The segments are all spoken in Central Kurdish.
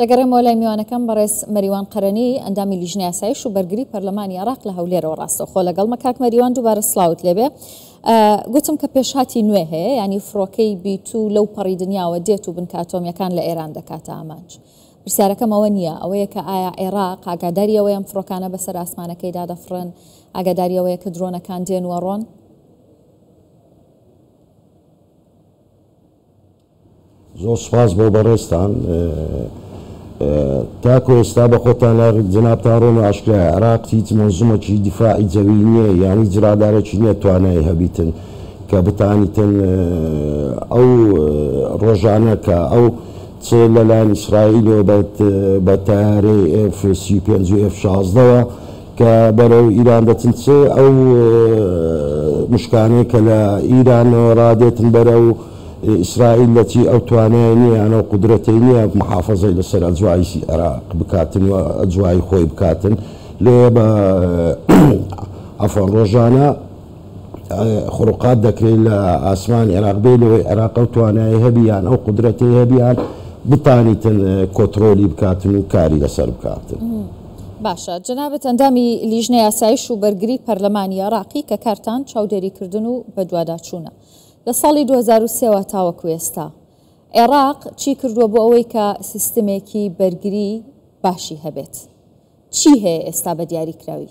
دەگەڕێمەوە لای میوانەکەم بەڕێز مەریوان قەرەنی، ئەندامی لیژنەی ئاسایش و بەرگری پەرلەمانی عێراق لە هەولێرەوە ڕاستەوخۆ لەگەڵمە. کاک مەریوان دووبارە سڵاوت لێبێ. گوتم کە پێشهاتی نوێ هەیە، یانی فڕۆکەی بی تو لەو پەڕی دنیاوە دێت و بنکە ئەتۆمییەکان لە ئێران دەکاتە ئامانج. پرسیارەکەم ئەوە نییە، ئەوەیە کە ئایا عێراق ئاگاداری ئەوەیە ئەم فڕۆکانە بەسەر ئاسمانەکەیدا دەفڕن، ئاگاداری ئەوەیە کە درۆنەکان دێن و ئەڕۆن؟ زۆر سوپاس بۆ بەڕێزتان. تاکو ئێستا بە خۆتان جەنابتان ڕوون و ئاشکرایە عێراق هیچ مەنزومەکی دیفاعی جەوی نییە یان هیچ ڕادارێکی نییە توانای هەبیتن کە بتانیتن ئەو ڕۆژانە کە ئەو چ لەلایەن ئیسرائیلەوە بە تەیارەی ئێف 35 و ئێف 16ەوە کە بەرەو ئیران دەچن چ ئەو مشکانەی کە لە ئیرانەوە ڕادێتن بەرەو ئیسرائیل لە چی ئەو توانای نیە یان ئەو قودرەتەی نیە محافەزەی لەسەر ئەجوایی عێراق بکاتن و ئەجوایی خۆی بکاتن لێ بە عەفوەن ڕۆژانە خروقات دەکرێت لە ئاسمان عێراق بێ لەوەی عێراق ئەو توانای هەبی یان ئەو قودرەتەی هەبی یان بتانیتن کۆترۆلی بکاتن و کاری لەسەر بکاتن. باشە جەنابت ئەندامی لیژنەی ئاسایش و بەرگری پەرلەمانی عێراقی کە کارتان چاودێریکردن و بەدواداچوونە لە ساڵی 2003 وە تاوەکو ئێستا عێراق چی کردووە بۆ ئەوەی کە سیستمێکی بەرگری باشی هەبێت؟ چی هەیە ئێستا بە دیاریکراوی؟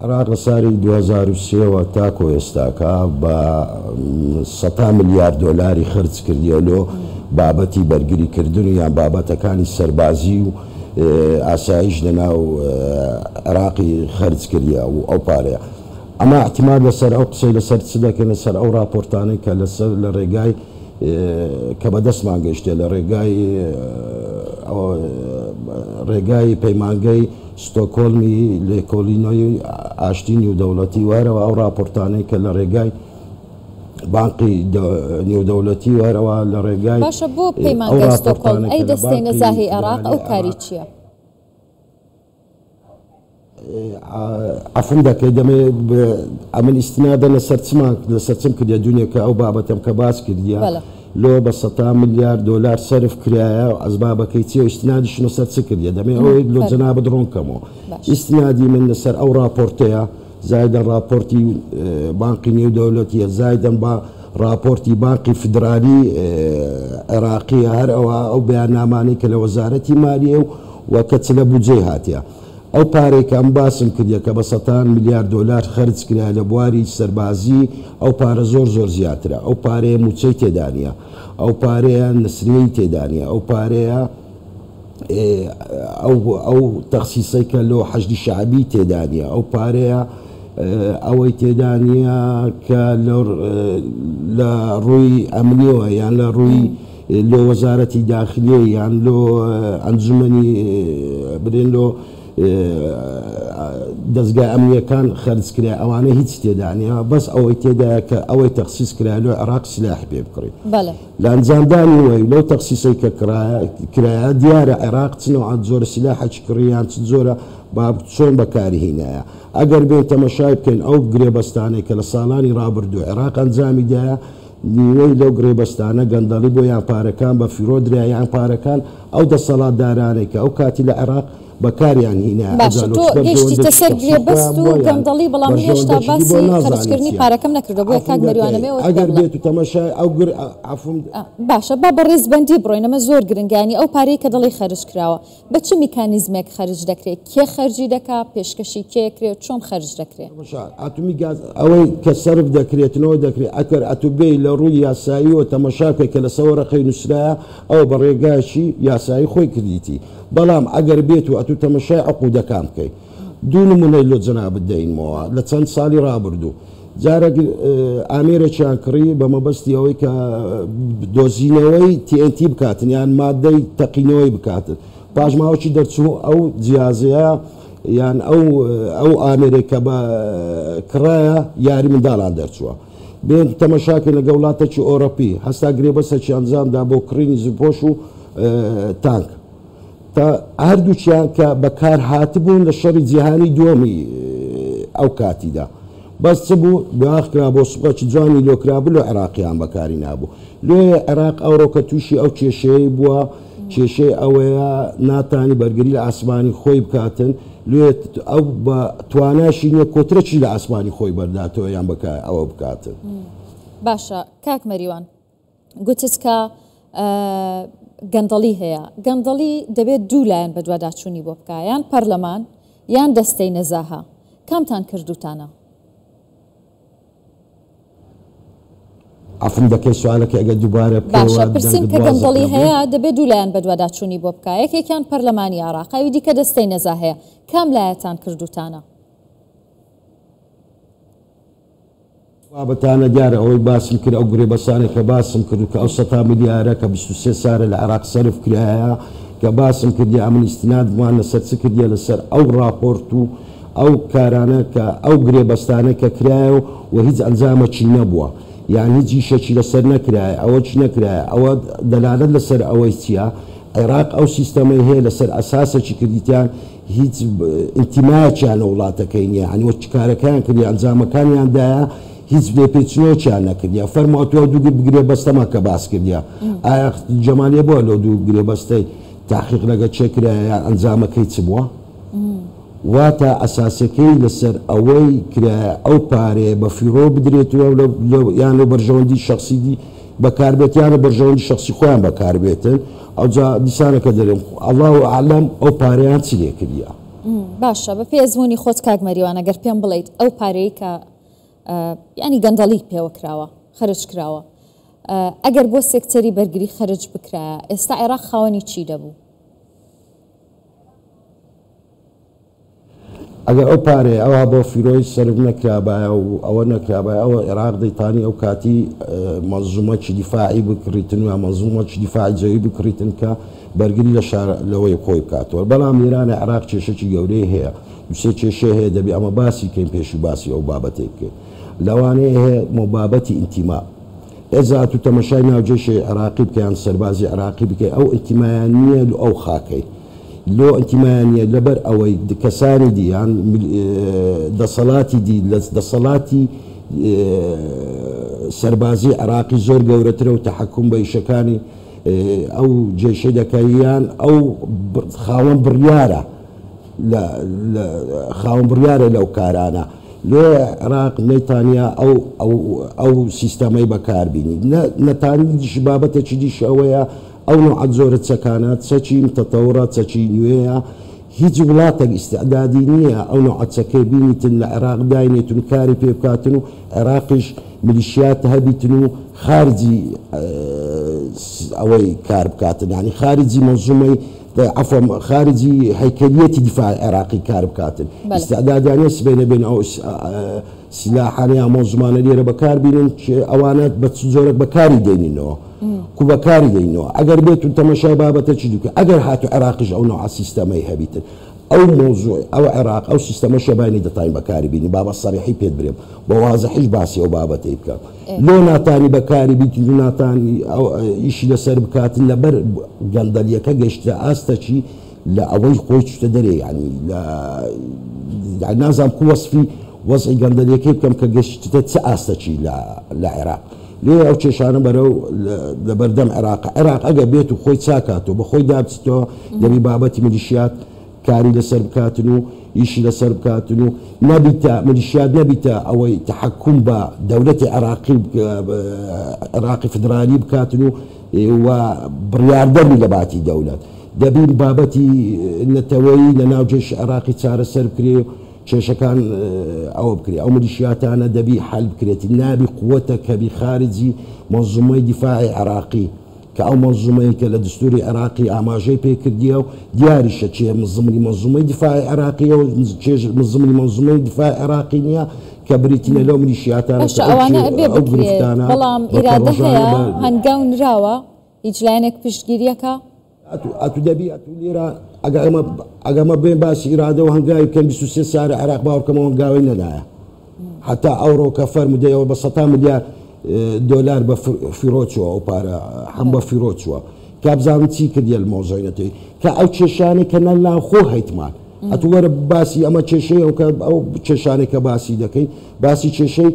عێراق لە ساری 2003 وە تاکۆ ئێستاکە بە سەتا ملیار دۆلاری خەرج کردیە لۆ بابەتی بەرگری کردن و یان بابەتەکانی سەربازی و ئاسایش لە ناو عێراقی خەرج کردیە و ئەو پارەیە ئەمە ئیعتیماد لەسەر ئەو قسەی لەسەر چ دەکەین لەسەر ئەو ڕاپۆرتانەی کە لەسەر لە ڕێگای کە بەدەستمان گەیشتێ لە ڕێگای ڕێگای پەیمانگەی ستۆکۆلمی لێکۆڵینەوەی ئاشتی نیودەوڵەتی و هەرەوە ئەو ڕاپۆرتانەی کە لە ڕێگای بانقی نێودەوڵەتی و هەرەوە لە ڕێگای باشە بۆ پەیمانگەی ستۆکۆلم ئەی دەستەی نەزاهی عێراق ئەو کاری چییە؟ عەفوم دەکەی دەمێ ئەمن ئیستنادە لەسەر چمان لەسەر چم کردە دونێ کە ئەو بابەتەم کە باس کردیە لۆ بە سەتا ملیار دۆلار سەرف کرایە و ئەسبابەکەی چیە ئیستنادیشم لەسەر چ کردیە دەمێ ئەوەی لۆ جەنابت ڕوون کەمەوە ئیستنادی من لەسەر ئەو ڕاپۆرتەیە زایدەن ڕاپۆرتی بانقی نێودەولەتیە زایدەن با ڕاپۆرتی بانقی فدرالی عێراقیە هەر ئەوە ئەو بەیاننامانەی کە لە وەزارەتی مالیە و و کە چ لە بودجەی هاتیە. ئەو پارەی کە ئەم باسم کردیە کە بە سەتان ملیار دۆلار خەرج کرایە لە بواری سەربازی ئەو پارە زۆر زۆر زیاترە. ئەو پارەیە موچەی تێدا نیە. ئەو پارەیە نسریەی تێدا نیە. ئەو پارەیە ئەو ئەو تەخسیسەی کە لۆ حەشدی شەعبی تێدا نیە. ئەو پارەیە ئەوەی تێدا نیە کە لە ڕووی ئەمنیەوە یان لە ڕووی لۆ وەزارەتی داخلیە یان لۆ ئەنجومەنی برێن لۆ دەزگا ئەمنیەکان خەرج کرا ئەوانە هیچ تێدا نیە بەس ئەوەی تێدایە کە ئەوەی تەخسیس کرا لۆ عێراق سلاحی پێ بکڕی لە ئەنجامدانی وەی لەو تەخسیسەی کە کرایە دیارە عێراق چ نەوعە جۆرە سلاحێکی کڕی یان چ جۆرە با چۆن بەکاری هینایە ئەگەر بێین تەمەشای بکەین ئەو گرێبەستانەی کە لە ساڵانی ڕابردوو عێراق ئەنجامی دایە نیوەی لەو گڕێبەستانە گەندەڵی بۆ یان پارەکان بە فیڕۆ درا یان پارەکان ئەو دەسەڵاتدارانەی کە ئەو کاتی لە عێراق بەکاریان هینا باشە ئەجا لۆ تۆ چ گەیشتیتە بەرژەوەندێکی سەر شەخسی خۆیان گرێبەست و بووە یان گەندەڵی بەڵام من هێشتا بەرژەوەندێکی دی باسی بۆ نازانین خەرجکردنی چیە پارەکەم نەکردووە بۆیە عەفوم کاک مەریوان دەکەی ئەمەوێ ئەوەت پێ ئەگەر بڵێم بێت و تەمەشای ئەو گر عەفوم باشە با بە ڕیزبەندی بڕۆین ئەمە زۆر گرنگە یانی ئەو پارەی کە دەڵێی خەرج کراوە بە چ میکانیزمێک خەرج دەکرێ؟ کێ خەرجی دەکا؟ پێشکەشی کێ ئەکرێ؟ چۆن خەرج دەکرێ؟ تەمەشا ئەتومی گاز ئەوەی کە سەرف دەکرێتنەوە دەکرێ ئەکەر ئەتوو بێی لە ڕووی یاساییەوە تەمەشا بکەی کە لەسەر وەرەقەی نووسرایە ئەوە بە ڕێگایەکی یاسایی خۆی کردیتی بەڵام ئەگەر بێت و ئەتوو تەمەشای عقودەکان بکەی دوو نمونەی لۆ جەنابت دەینمەوە لە چەند ساڵی ڕابردوو جارێک ئامێرێکیان کڕی بە مەبەستی ئەوەی کە دۆزینەوەی TNT بکاتن یان مادەی تەقینەوەی بکاتن پاش ماوەکی دەرچوو ئەو جیازەیە یان ئەو ئەو ئامێرێک کە بە کڕایە یاری منداڵان دەرچووە بێن تەمەشاکەین لەگە وڵاتێکی ئۆرۆپی هەستا گرێبەستێکی ئەنجامدا بۆ کڕینی زرپۆش و تانک تا هەردووکیان کە بەکار هاتبوون لە شەڕی جیهانی دووەمی ئەو کاتیدا. بەس چ بوو؟ بۆیاخ کرابوو، سوپاکی جوانی لۆ کرابوو، لۆ عێراقیان بەکاری نابوو. لۆیە عێراق ئەوڕۆکە تووشی ئەو کێشەیەی بووە، کێشەی ئەوەیە ناتانی بەرگری لە ئاسمانی خۆی بکاتن، لۆیە ئەو بە تواناشی نییە کۆترەکی لە ئاسمانی خۆی بەرداتەوە یان بەکار ئەوە بکاتن. باشە کاک مەریوان گوتت کە گەندەڵی هەیە، گەندەڵی دەبێت دوو لایەن بەدواداچوونی بۆ بکا، یان پەرلەمان یان دەستەی نەزاهە، کامتان کردووتانە؟ عەفوم دەکەی سوالەکە ئەگەر دووبارە باشە بکەیەوە پرسیم دەنگت کە وازح گەندەڵی نەبوو. هەیە دەبێت دوو لایەن بەدواداچوونی بۆ بکا، یەکێکیان پەرلەمانی عێراق ئەوی دیکە دەستەی نەزاهەیە، کام لایەتان کردووتانە؟ بابەتانە دیارە ئەوەی باسم کرد ئەو گرێبەستانەی کە باسم کرد و کە ئەو سەتا ملیارە کە 23 سارە لە عێراق سەرف کرایە کە باسم کردی ئەمن ئیستنادمان لەسەر چ کردیە لەسەر ئەو ڕاپۆرت و ئەو کارانە کە ئەو گرێبەستانە کە کرایە و هیچ ئەنجامەکی نەبووە یان هیچ ئیشەکی لەسەر نەکرایە ئەوەکی نەکرایە ئەوە دەلالەت لەسەر ئەوەی چییە عێراق ئەو سیستەمەی هەیە لەسەر ئەساسەکی کردیتیان هیچ ئینتیمایەکیان لە وڵاتەکەی نییە، یانی وەک کارەکەیان کردیە ئەنجامەکانیان دایە هیچ لێپێچینەوەکیان نەکردیە، فەرموو ئەتوو ئەو دوو گرێبەستەمان کە باس کردیە ئایا جەمالیە بووە لەو دوو گرێبەستەی تاحقیق لەگە چێ کرایە یان ئەنجامەکەی چ بووە؟ واتە ئەساسەکەی لەسەر ئەوەی کرایە ئەو پارەیە بە فیڕۆ بدرێتەوە یان لۆ بەرژەوەندی شەخسی بەکاربێت یان لە بەرژەوەندی شەخسی خۆیان بەکاربێتن، ئەوجا دیسانەکە دەرێم اللە اعلم ئەو پارەیان چی لێ کردیە. باشە بە پێی ئەزموونی خۆت کاک مەریوان ئەگەر پێم بڵێیت ئەو پارەی کە یانی گەندەڵی پێوە کراوە خەرج کراوە ئەگەر بۆ سێکتەری بەرگری خەرج بکرایە ئێستا عێراق خاوەنی چی دەبوو؟ ئەگەر ئەو پارەیە ئەوها بۆ فیرۆی سەرف نەکرابایە و ئەوە نەکرابایە ئەوە عێراق دەیتانی ئەو کاتی مەنزومەکی دیفاعی بکڕیتن یا مەنزومەکی دیفاعی جەوی بکڕیتن کە بەرگری لە شار لەوەی خۆی بکاتەوە بەڵام ئێرانە عێراق کێشەکی گەورەی هەیە دوسێ کێشەی هەیە دەبی ئەمە باسی کەین پێشی باسی ئەو بابەتەی بکەین لەوانەیە هەیە مۆبابەتی ئینتیما ئێجا ئەتوو تەمەشای ناو جەیشی عێراقی بکەی یان سەربازی عێراقی بکەی ئەو ئینتیمایان نییە لۆ ئەو خاکەی لۆ ئینتیمایان نییە لەبەر ئەوەی کەسانی دی یان دەسەڵاتی دی لە دەسەڵاتی سەربازی عێراقی زۆر گەورەترە و تەحەکوم بە ئیشەکانی ئەو جەیشەی دەکا یان ئەو خاوەن بڕیارە لە خاوەن بڕیارە لەو کارانە لێ عێراق نەیتانیا ئەو ئەو ئەو سیستەمەی بەکاربینی نە نەتانیش بابەتێکی دیش ئەوەیە ئەو نوعە جۆرە چەکانە چەکی متەتەوڕە چەکی نوێیە هیچ وڵاتێک ئیستعدادی نییە ئەو نوعە چەکەی بینیتن لە عێراق داینێتن و کاری پێ بکاتن و عێراقیش میلیشیات هەبیتن و خارجی ئەوەی کار بکاتن یانی خارجی مەنزومەی عەفوا خارجی هەیکەلیەتی دیفاعی عێراقی کار بکاتن ئیستعدادیان نیە سبەینێ بێن ئەو سلاحانە یا مەنزومانە لێرە بەکار بینن ئەوانە بە چ جۆرێک بەکاری دێنینەوە کو بەکاری دێنینەوە ئەگەر بێت و تەمەشای بابەتەکی دوکە ئەگەر هاتو عێراقیش ئەو نوعە سیستەمەی هەبیتن ئەو مەوزوع ئەو عێراق ئەو سیستەمە شەبانی دەتاین بەکاری بینی بابە سەریحی پێت برێم بە وازحیش باسی ئەو بابەتەی بکەم لۆ ناتانی بەکاری بیتن و ناتانی ئیشی لەسەر بکاتن لەبەر گەندەلیەکە گەشتە ئاستەکی لە ئەوەی خۆی چوتە دەرێ یانی لە نازانم کو وەسفی وەزعی گەندەلیەکەی بکەم کە گەشتە چ ئاستەکی لە لە عێراق لێ ئەو کێشانە بەرەو لە بەردەم عێراق عێراق ئەگە بێت و خۆی چاکاتەوە بە خۆی دابچتەوە دەبی بابەتی میلیشیات کاری لەسەر بکاتن و ئیشی لەسەر بکاتن و نەبیتە میلیشیات نەبیتە ئەوەی تەحەکوم بە دەولەتی عێراقی عێراقی فدرالی بکاتن و و بڕیاردەر بی لە باتی دەولەت دەبی بابەتی نەتەوەیی لە ناو جەیشی عێراقی چارەسەر بکرێ و کێشەکان ئەوە بکرێ ئەو میلیشیاتانە دەبی حەل بکرێت نابی قوتە کەبی خارجی مەنزومەی دیفاعی عێراقی کە ئەو مەنزومەیە کە لە دستوری عێراقی ئاماژەی پێ کردیە و دیاریشە کێ مزمنی مەنزومەی دیفاعی عێراقیە و کێ مزمنی مەنزومەی دیفاعی عێراقی نییە کە بریتینە لەو میلیشیاتانە باشە کە ئەو ئەوانە ئەبێ ئەو بکرێت گرفتانە بەڵام بە کە ئیرادە ڕۆژانە هەیە بە هەنگاو نراوە هیچ لایەنێک پشتگیریەکە؟ ئەتو ئەتو دەبی ئەتو لێرە ئەگە ئەمە ئەگە ئەمە بێن باسی ئیرادە و هەنگاوی بکەن 23 سارە عێراق باوەڕکەم ئەو هەنگاوەی نەنایە حتا ئەوڕۆ کە فەرموودەیەوە بە سەتا ملیار دۆلار بە فیڕۆ چووە ئەو پارە هەم بە فیڕۆ چووە کە بزانم چی کردیە لە مەوزوعی نەتەوەیی کە ئەو کێشانەی کە نە ناوخۆ هەیتمان ئەتوو وەرە باسی ئەمە کێشەی ئەو کە ئەو کێشانەی کە باسی دەکەین باسی کێشەی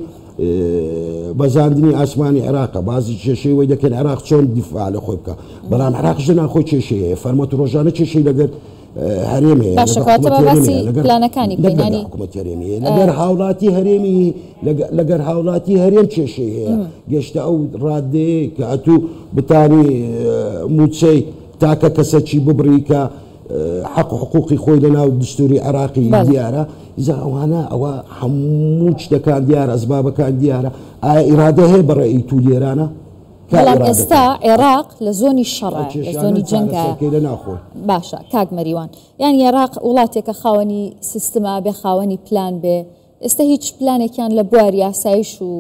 بەزاندنی ئاسمانی عێراقە باسی کێشەی وەی دەکەین عێراق چۆن دیفاع لە خۆی بکە بەڵام عێراقش لە ناوخۆی کێشەی هەیە فەرمووت ڕۆژانە کێشەی لەگەر هەرێم هەیە باشە کەواتە با باسی پلانەکانی بکەین یانی حکوومەت هەرێمی هەیە لەگەر هاوڵاتی هەرێمی لەگەر هاوڵاتی هەرێم کێشەی هەیە گەشتە ئەو ڕادەیە کە ئەتوو بتانی موچەی تاکە کەسەکی ببڕی کە حەق و حقوقی خۆی لە ناو دستوری عێراقی دیارە ئیزا ئەوانە ئەوە هەموو شتەکان دیارە ئەسبابەکان دیارە ئایا ئیرادە هەیە بە ڕێی تو لێرانە؟ بەڵام ئێستا عێراق لە زۆنی شەڕە لە زۆنی جەنگە باشە کاک مەریوان یان عێراق وڵاتێکە خاوەنی سیستما بێ خاوەنی پلان بێ ئێستا هیچ پلانێکیان لە بواری ئاسایش و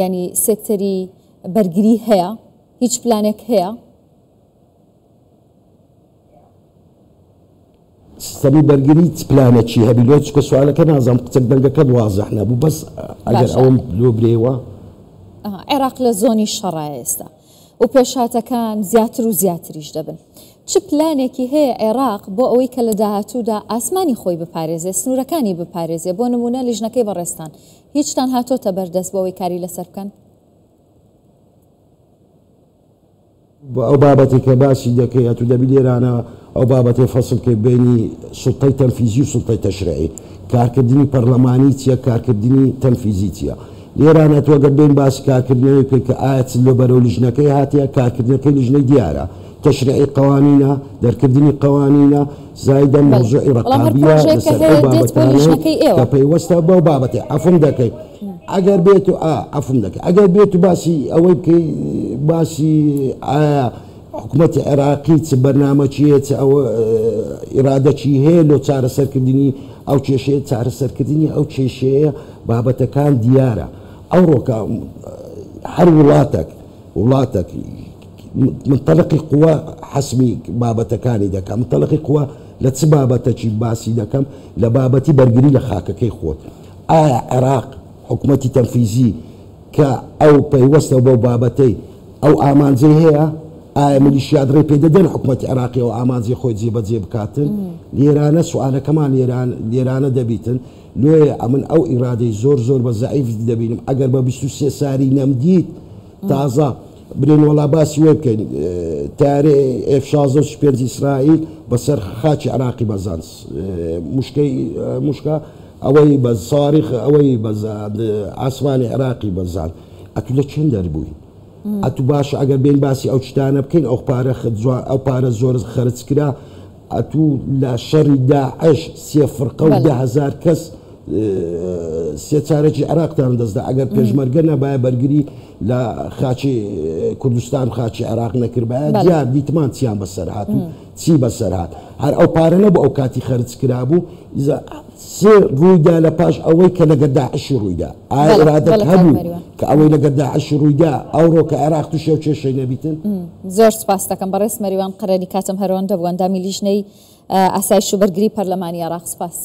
ینی سێکتەری بەرگری هەیە هیچ پلانێک هەیە؟ سیستەمی بەرگری چ پلانەکی هەبی لۆ چکە سوالەکە نازانم قچەک دەنگەکەت وازح نەبوو بەس ئەگەر ئەوەم لۆ برێوە. عێراق لە زۆنی شەڕایە ئێستا و پێشهاتەکان زیاتر و زیاتریش دەبن. چ پلانێکی هەیە عێراق بۆ ئەوەی کە لە داهاتوودا ئاسمانی خۆی بپارێزێ، سنوورەکانی بپارێزێ، بۆ نموونە لیژنەکەی بەڕێزتان هیچتان هاتۆتە بەردەست بۆ ئەوەی کاری لەسەر بکەن؟ ئەو بابەتەی کە باسی دەکەی ئەتوو دەبی لێرانە ئەو بابەتەی فەسڵ کەی بەینی سوڵتەی تەنفیزی و سوڵتەی تەشریعی کارکردنی پەرلەمانی چیە کارکردنی تەنفیزی چیە لێرانە ئەتوو ئەگەر بێین باسی کارکردنەوەی بکەی کە ئایا چ لۆ بەرەو لیژنەکەی هاتیە کارکردنەکەی لیژنەی دیارە تەشریعی قەوانینە دەرکردنی قەوانینە زایدەن بەڵێ مەوزوعی بەڵام هەر ڕەقابیە پرۆژەیەک کە لەسەر ئەو هەیە دێت بۆ بابەتانەی لیژنەکەی کە ئێوە. پەیوەستە بەو بابەتەی عەفوم دەکەی ئەگەر بێت و ئا عەفوم دەکەی ئەگەر بێت و باسی ئەوەی بکەی باسی ئایا حکوومەتی عێراقی چ بەرنامەکی هەیە چ ئەوە ئیرادەکی هەیە لۆ چارەسەرکردنی ئەو کێشەیە چارەسەرکردنی ئەو کێشەیە بابەتەکان دیارە ئەوڕۆکە هەر وڵاتەک وڵاتەک منتەلقی قوە حەسمی بابەتەکانی دەکا منتەلقی قوە لە چ بابەتەکی باسی دەکەم لە بابەتی بەرگری لە خاکەکەی خۆت ئایا عێراق حکومەتی تەنفیزی کە ئەو پەیوەستە بەو بابەتەی ئەو ئامانجەی هەیە ئایا میلیشیات ڕێ پێ دەدەن حکومەتی عێراقی ئەو ئامانجەی خۆی جێبەجێ بکاتن لێرانە سوالەکەمان لێران لێرانە دەبیتن لۆیە ئەمن ئەو ئیرادەی زۆر زۆر بە زەعیف دەبینم ئەگەر بە 23 ساری نەمدیت تازە برێن وەڵا باسی وەی بکەین تارێ ئێف 16 و 35 ئیسرائیل بەسەر خاکی عراقی بەزاند مشکەی مشکە ئەوەی بە ساریخ ئەوەی بەزاند ئاسمانی عراقی بەزاند ئەتو لە چێن دەربووی ئەتو باش ئەگەر بین باسی ئەو شتانە بکەین ئەو پارە ئەو پارە زۆر خەرج کرا ئەتوو لە شەڕی داعش سێ فرقە و 10,000 کەس سێ چارەکی عێراقتان دەستدا ئەگەر پێشمەرگە نەبایە بەرگری لە خاکی کوردستان خاکی عێراق نەکردبایە دیار دیتمان چیان بەسەر هات و چی بەسەر هات هەر ئەو پارە نەبوو ئەو کاتی خەرج کرابوو سێ ڕوویدا لە پاش ئەوەی کە لەگەر داعشی ڕوویدا ئایا ئیرادەت هەبوو کە ئەوەی لەگەر داعشی ڕوویدا ئەوڕۆ کە عێراق تووشی ئەو کێشەی نەبیتن؟ زۆر سپاست دەکەم بەڕێز مەریوان قەرەنی کاتم هەرەوەندە بوو ئەندامی لیژنەی ئاسایش و بەرگری پەرلەمانی عێراق سپاس.